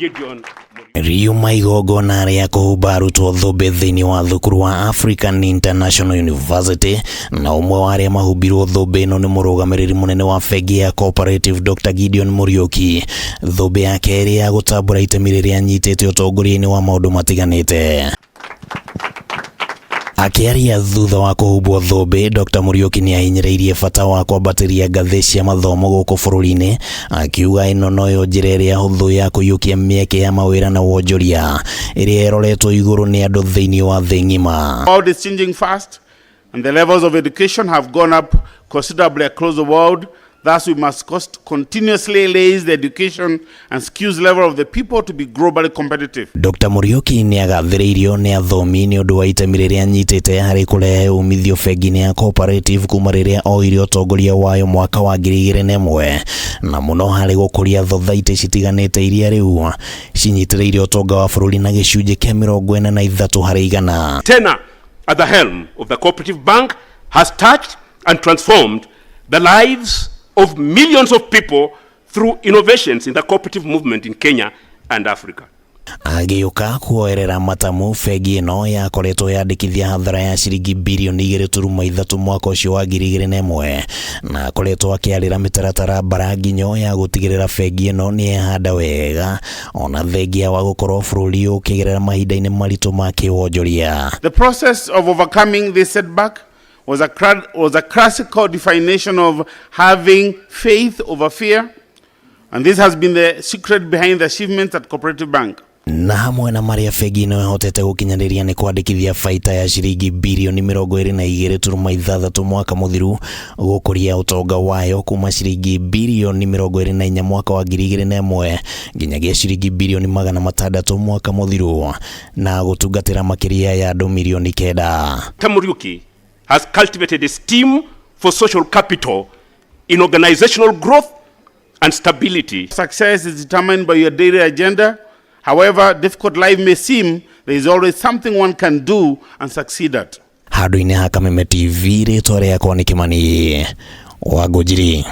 Gideon Riuma igongona rĩa kũhumba arutwo thũmbĩ thĩinĩ wa thukuru wa African International University, na ũmwe wa arĩa mahumbirwo thũmbĩ ĩno nĩ mũrũgamĩrĩri mũnene wa bengi ya Cooperative Dr. Gideon Muriuki. Thũmbĩ ya kerĩ ya gũtambũra itemi rĩrĩa anyitĩte ũtongoria-inĩ wa maũndũ matiganĩte. Akĩaria thutha wa kũhumbwo thũmbĩ, Dr. Muriuki nĩ ahinyĩrĩirie bata wa kwambatĩria ngathĩ cia mathomo gũkũ bũrũri-inĩ, akiuga ĩno noyo njĩra ĩrĩa hũthũ ya kũiyũkia mĩeke ya mawĩra na wonjoria ĩrĩa ĩroretwo igũrũ nĩ andũ thĩinĩ wa thĩ ng'ima. The world is changing fast and the levels of education have gone up considerably across the world. Thus, we must continuously raise the education and skills level of the people to be globally competitive. Dr. Muriuki nĩ agathĩrĩirio nĩ athomi nĩ ũndũ wa itemi rĩrĩa anyitĩte harĩ kũrehe umithio bengi-inĩ ya Cooperative kuma rĩrĩa oire ũtongoria wayo mwaka wa 2001, na mũno harĩ gũkũria thothaitĩ citiganĩte iria rĩu cinyitĩrĩire ũtonga wa bũrũri na gĩcunjĩ kĩa 43%. Tenure at the helm of the Cooperative Bank has touched and transformed the lives of millions of people through innovations in the cooperative movement in Kenya and Africa. Agĩũka kuoerera matamu, bengi ĩno yakoretwo yandĩkithia hathara ya ciringi birioni 2.3 mwaka ũcio wa 2001, na akoretwo akĩarĩra mĩtaratara mbara nginyo ya gũtigĩrĩra bengi ĩno nĩ yehanda wega ona thengia wa gũkorwo bũrũri ũkĩgerera mahinda-inĩ maritũ ma kĩwonjoria. The process of overcoming this setback was a classical definition of having faith over fear, and this has been the secret behind the achievements at Cooperative Bank. Na hamwe na marĩa bengi ĩno ĩhotete gũkinyanĩria nĩ kwandĩkithia baita ya ciringi birioni 22.6 mwaka mũthiru, gũkũria ũtonga wayo kuma ciringi birioni 24 mwaka wa 2001 nginyagia ciringi birioni 600 mwaka mũthiru, na gũtungatĩra makĩria ya andũ mirioni 9. Dr. Muriuki has cultivated esteem for social capital in organizational growth and stability. Success is determined by your daily agenda. However difficult life may seem, there is always something one can do and succeed at. Handũ-inĩ ha Kameme TV, rĩtwa rĩakwa nĩ Kĩmani wa Ngũnjiri.